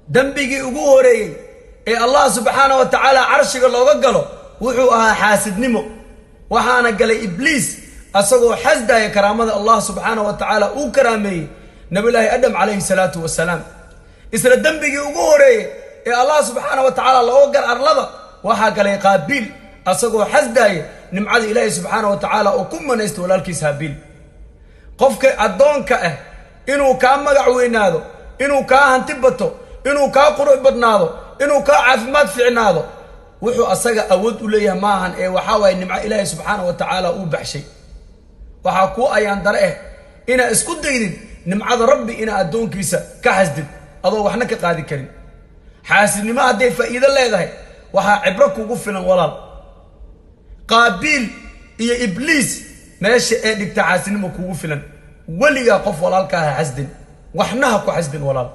Dembigii ugu horeeyey ee Allah subxaana wa tacaala carshiga looga galo wuxuu ahaa xaasidnimo. Waxaana galay Ibliis, asagoo xasdaya karaamada Allah subxaana wa tacaala uu karaameeyey Nabiyulaahi Adam calayhi salaatu wasalaam. Isla dembigii ugu horeeyey ee Allah subxaana wa tacaala looga gal arlada waxaa galay Qaabiil, asagoo xasdaaya nimcada Ilaahay subxaana wa tacaala oo ku manaysta walaalkiis Haabiil. Qofka addoonka ah inuu kaa magac weynaado, inuu kaa hanti bato, inuu kaa qurux badnaado, inuu kaa caafimaad fiicnaado, wuxuu asaga awood u leeyahay maahan, ee waxaa waaye nimco Ilaahay subxaana wa tacaala uu baxshay. Waxaa kuu ayaan dare ah inaa isku daydid nimcada Rabbi inaa addoonkiisa ka xasdid, adoo waxna ka qaadi karin. Xaasidnimo hadday faa'iido leedahay, waxaa cibro kugu filan, walaal, Qaabiil iyo Ibliis meesha ee dhigta. Xaasidnimo kugu filan. Weligaa qof walaalkaa ha xasdin, waxna ha ku xasdin, walaal.